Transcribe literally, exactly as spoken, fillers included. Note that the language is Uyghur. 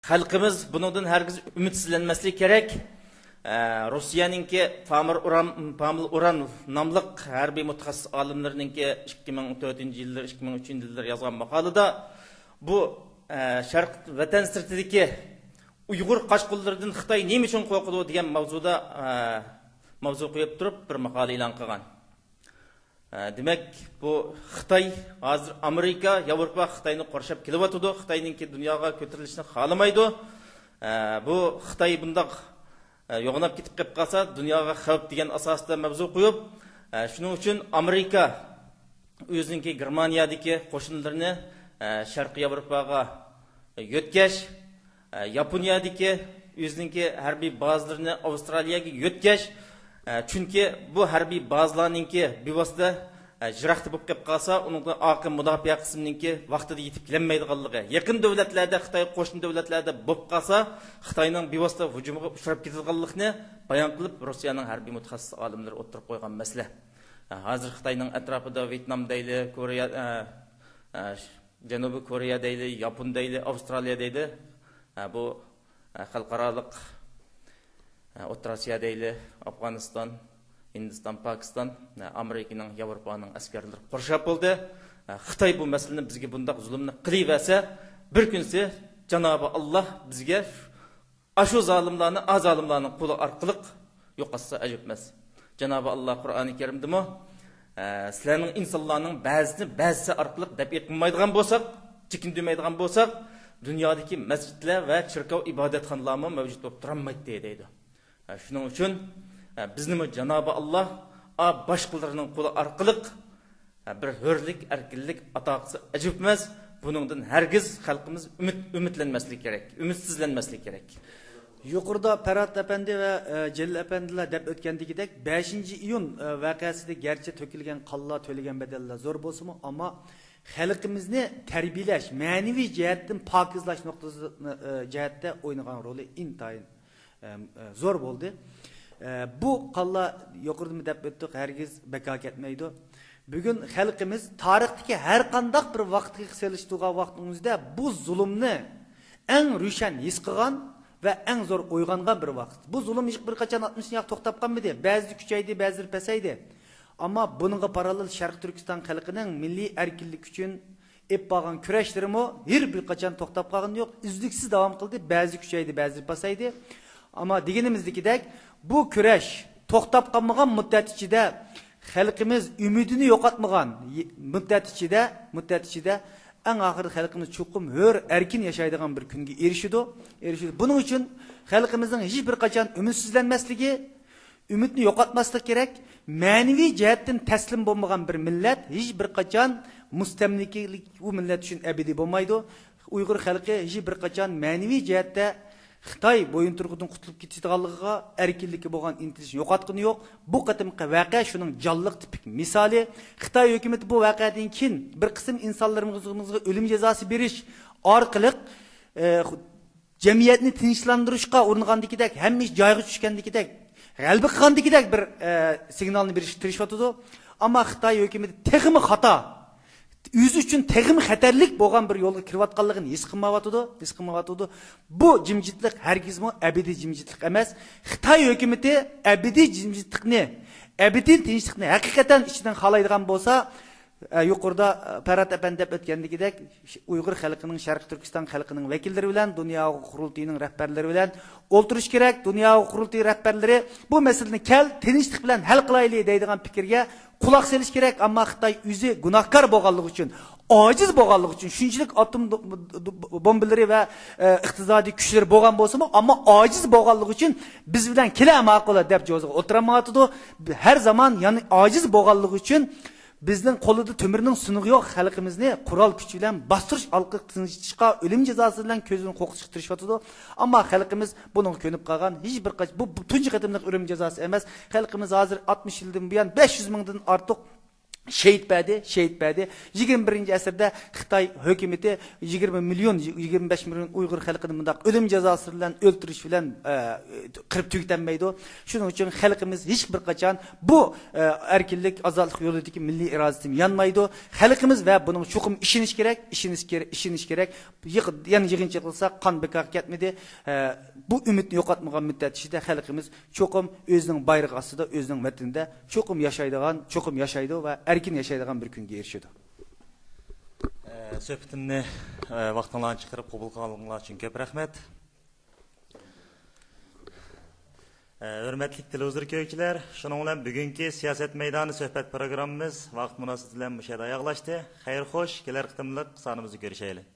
خەلقىمىز بۇنىڭدىن ھەرگىز ئۈمىدسىزلەنمەسلىكى كېرەك. ئە، روسىيەنىڭكى پامىر ئۇران، پامىل ئۇران ناملىق ھەربىي مۇتەخەسسىس ئالىملىرىنىڭكى ئىككى مىڭ تۆتىنچى يىللىرى، ئىككى مىڭ ئۈچىنچى يىللىرى يازغان ماقالىدا بۇ، ئە، شەرق ۋەتەن سىرتىدىكى ئۇيغۇر قاچقۇنلىرىدىن خىتاي نېمە ئۈچۈن قورقىدۇ دېگەن ماۋزۇدا، ئە، ماۋزۇ قويۇپ تۇرۇپ بىر ماقالە ئېلان قىلغان. ئە، دېمەك، بۇ خىتاي ھازىر ئامېرىكا، ياۋروپا خىتاينى قورشاپ كېلىۋاتىدۇ. خىتاينىڭكى دۇنياغا كۆتۈرۈلۈشىنى خالىمايدۇ. ئە، بۇ خىتاي بۇنداق، ئە، يوغىناپ كېتىپ قېلىپ قالسا، دۇنياغا خەۋپ دېگەن ئاساستا مەۋزۇ قويۇپ، ئە، شۇنىڭ ئۈچۈن ئامېرىكا ئۆزىنىڭكى گېرمانىيەدىكى قوشۇنلىرىنى، ئە، شەرقىي ياۋروپاغا يۆتكەش، ئە، ياپونىيەدىكى ئۆزىنىڭكى ھەربىي بازىلىرىنى ئاۋسترالىيەگە يۆتكەش، ئە، چۈنكى بۇ ھەربىي بازىلارنىڭكى بىۋاسىتە، ئە، يىراقتا بولۇپ قېلىپ قالسا، ئۇنىڭدا ئارقا مۇداپىئە قىسمىنىڭكى ۋاقتىدا يېتىپ كېلەلمەيدىغانلىقى، يېقىن دۆلەتلەردە، خىتايغا قوشنا دۆلەتلەردە بولۇپ قالسا، خىتاينىڭ بىۋاسىتە ھۇجۇمىغا ئۇچراپ كېتىدىغانلىقىنى بايان قىلىپ، روسىيەنىڭ ھەربىي مۇتەخەسسىس ئالىملىرى ئوتتۇرىغا قويغان مەسىلە. ھازىر خىتاينىڭ ئەتراپىدا ۋيېتنام دەيلى، كورېيە، ئە، ئە، جەنۇبىي كورېيە دەيلى، ياپون دەيلى، ئاۋسترالىيە دەيلى. ئە، بۇ، ئە، خەلقئارالىق، ئە، ئوتتۇرا ئاسىيا دەيلى، ئافغانىستان، ھىندىستان، پاكىستان، ئە، ئامېرىكىنىڭ، ياۋروپانىڭ ئەسكەرلىرى قورشاپ بولدى. ئە، خىتاي بۇ مەسىلىنى بىزگە بۇنداق زۇلۇمنى قىلىۋەرسە، بىر كۈنسى جانابى ئاللا بىزگە ئاشۇ زالىملارنى، ئا زالىملارنىڭ قولى ئارقىلىق يوقاتسا ئەجەب ئەمەس. جانابى ئاللا قۇرئانى كەرىمدىمۇ، ئە، سىلەرنىڭ ئىنسانلارنىڭ بەزىسىنى بەزىسى ئارقىلىق دەپئى قىلمايدىغان بولساق، چېكىندۈرمەيدىغان بولساق، دۇنيادىكى مەسچىتلەر ۋە چېركاۋ ئىبادەتخانىلارمۇ مەۋجۇت بولۇپ تۇرالمايتتى، دەيدۇ. ئە، شۇنىڭ ئۈچۈن، ئە، بىزنىمۇ جانابى ئاللا، ئا، باشقىلارنىڭ قولى ئارقىلىق، ئە، بىر ھۆرلۈك، ئەركىنلىك ئاتا قىلسا ئەجەب ئەمەس. بۇنىڭدىن ھەرگىز خەلقىمىز ئۈمىد، ئۈمىدلەنمەسلىكى كېرەك، ئۈمىدسىزلەنمەسلىكى كېرەك. يۇقىرىدا پەرھات ئەپەندى ۋە، ئە، جېلىل ئەپەندىلەر دەپ ئۆتكەندىكىدەك، بەشىنچى ئىيۇن، ئە، ۋەقەسىدە گەرچە تۆكۈلگەن قانلار، تۆلىگەن بەدەللەر زور بولسىمۇ، ئەمما خەلقىمىزنى تەربىيەلەش، مەنىۋى جەھەتتىن پاكىزلاش نۇقتىسى، ئە، جەھەتتە ئوينىغان رولى ئىنتايىن ئەم، ئە، زور بولدى. ئە، بۇ قانلار يۇقىرىدىمۇ دەپ ئۆتتۇق، ھەرگىز بىكار كەتمەيدۇ. بۈگۈن خەلقىمىز تارىختىكى ھەر قانداق بىر ۋاقىتقا سېلىشتۇرغان ۋاقتىنىڭ ئۆزىدە بۇ زۇلۇمنى ئەڭ روشەن ھېس قىلغان ۋە ئەڭ زور ئويغانغان بىر ۋاقىت. بۇ زۇلۇم ھېچ بىر قاچان ئاتمىش يىل توختاپ قالمىدى. بەزىدە كۈچەيدى، بەزىدە پەسەيدى. ئەمما بۇنىڭغا پاراللېل شەرقىي تۈركىستان خەلقىنىڭ مىللىي ئەركىنلىك ئۈچۈن ئېلىپ بارغان كۈرەشلىرىمۇ ھېچ بىر قاچان توختاپ قالغىنى يوق، ئۈزلۈكسىز داۋام قىلدى، بەزى كۈچەيدى، بەزى پەسەيدى. ئەمما دېگىنىمىزدىكىدەك، بۇ كۈرەش توختاپ قالمىغان مۇددەت ئىچىدە، خەلقىمىز ئۈمىدىنى يوقاتمىغان ي-، مۇددەت ئىچىدە، مۇددەت ئىچىدە ئەڭ ئاخىرىدا خەلقىمىز چوقۇم ھۆر، ئەركىن ياشايدىغان بىر كۈنگە ئېرىشىدۇ، ئېرىشىدۇ. بۇنىڭ ئۈچۈن خەلقىمىزنىڭ ھېچ بىر قاچان ئۈمىدسىزلەنمەسلىكى، ئۈمىدنى يوقاتماسلىق كېرەك. مەنىۋى جەھەتتىن تەسلىم بولمىغان بىر مىللەت ھېچ بىر قاچان مۇستەملىكىلىك ئۇ مىللەت ئۈچۈن ئەبەدىي بولمايدۇ. ئۇيغۇر خەلقى ھېچ بىر قاچان مەنىۋى جەھەتتە خىتاي بويۇنتۇرۇقىدىن قۇتۇلۇپ كېتىدىغانلىقىغا، ئەركىنلىككە بولغان ئىنتىلىشىنى يوقاتقىنى يوق. بۇ قېتىمقى ۋەقە شۇنىڭ جانلىق تىپىك مىسالى. خىتاي ھۆكۈمىتى بۇ ۋەقەدىن كېيىن بىر قىسىم ئىنسانلىرىمىزغا ئۆلۈم جازاسى بېرىش ئارقىلىق، ئە، جەمئىيەتنى تىنچلاندۇرۇشقا ئۇرۇنغاندىكىدەك، ھەممە ئىش جايىغا چۈشكەندىكىدەك، غەلىبە قىلغاندىكىدەك بىر، ئە، سىگنالنى بېرىشكە تىرىشىۋاتىدۇ. ئەمما خىتاي ھۆكۈمىتى تېخىمۇ خاتا، ئۆزى ئۈچۈن تېخىمۇ خەتەرلىك بولغان بىر يولغا كىرىۋاتقانلىقىنى ھېس قىلمايۋاتىدۇ، ھېس قىلمايۋاتىدۇ. بۇ جىمجىتلىق ھەرگىزمۇ ئەبەدىي جىمجىتلىق ئەمەس. خىتاي ھۆكۈمىتى ئەبەدىي جىمجىتلىقنى، ئەبەدىي تىنچلىقنى ھەقىقەتەن ئىچىدىن خالايدىغان بولسا، ئە، يۇقىرىدا، ئە، پەرھات ئەپەندى دەپ ئۆتكەندىكىدەك، ئۇيغۇر خەلقىنىڭ، شەرقىي تۈركىستان خەلقىنىڭ ۋەكىللىرى بىلەن دۇنيا ئۇيغۇر قۇرۇلتىيىنىڭ رەھبەرلىرى بىلەن ئولتۇرۇش كېرەك. دۇنيا ئۇيغۇر قۇرۇلتىيى رەھبەرلىرى بۇ مەسىلىنى كەل، تىنچلىق بىلەن ھەل قىلايلى دەيدىغان پىكىرگە قۇلاق سېلىش كېرەك. ئەمما خىتاي ئۆزى گۇناھكار بولغانلىقى ئۈچۈن، ئاجىز بولغانلىقى ئۈچۈن، شۇنچىلىك ئاتوم دو-، دو-، بومبىلىرى ۋە، ئە، ئىقتىسادىي كۈچلىرى بولغان بولسىمۇ، ئەمما ئاجىز بولغانلىقى ئۈچۈن بىز بىلەن كېلە ماقۇل دەپ جوزىغا ئولتۇرالمايۋاتىدۇ. ھەر زامان يەنە ئاجىز بولغانلىقى ئۈچۈن بىزنىڭ قولىدا تۆمۈرنىڭ سۇنۇقى يوق، خەلقىمىزنى قورال كۈچى بىلەن باستۇرۇش ئارقىلىق تىنچلىتىشقا، ئۆلۈم جازاسى بىلەن كۆزىدىن قورقۇتۇشقا تىرىشىۋاتىدۇ. ئەمما خەلقىمىز بۇنىڭغا كۆنۈپ قالغان، ھېچ بىر قاچ-، بۇ، بۇ تۇنجى قېتىملىق ئۆلۈم جازاسى ئەمەس. خەلقىمىز ھازىر ئاتمىش يىلدىن بۇيان بەش يۈز مىڭدىن ئارتۇق شېھىت بەردى، شېھىت بەردى. يىگىرمە بىرىنچى ئەسىردە خىتاي ھۆكۈمىتى يىگىرمە مىليون، يىگىرمە بەش مىليون ئۇيغۇر خەلقىنى مۇنداق ئۆلۈم جازاسى بىلەن ئۆلتۈرۈش بىلەن، ئە، قىرىپ تۈگىتەلمەيدۇ. شۇنىڭ ئۈچۈن خەلقىمىز ھېچ بىر قاچان بۇ، ئە، ئەركىنلىك، ئازادلىق يولىدىكى مىللىي ئىرادىسىدىن يانمايدۇ. خەلقىمىز ۋە بۇنىڭغا چوقۇم ئىشىنىش كېرەك، ئىشىنىش كېرەك، ئىشىنىش كېرەك. يىغ-، يەنە يىغىنچاق قىلساق، قان بىكارغا كەتمىدى. ئە، بۇ ئۈمىدنى يوقاتمىغان مۇددەت ئىچىدە خەلقىمىز چوقۇم ئۆزىنىڭ بايرىقى ئاستىدا، ئۆزىنىڭ ۋەتىنىدە چوقۇم ياشايدىغان، چوقۇم ياشايدۇ ۋە ئەركىن ياشايدىغان بىر كۈنگە ئېرىشىدۇ. ئە، سۆھبىتىمنى، ئە، ۋاقتىڭلارنى چىقىرىپ قوبۇل قىلغانلىقىڭلار ئۈچۈن كۆپ رەھمەت. ئە، ھۆرمەتلىك تېلېۋىزور كۆرگۈچىلەر، شۇنىڭ بىلەن بۈگۈنكى سىياسەت مەيدانى سۆھبەت پروگراممىمىز ۋاقىت مۇناسىۋىتى بىلەن مۇشۇ يەردە ئاياغلاشتى. خەير خوش، كېلەر قېتىملىق سانىمىزدا كۆرۈشەيلى.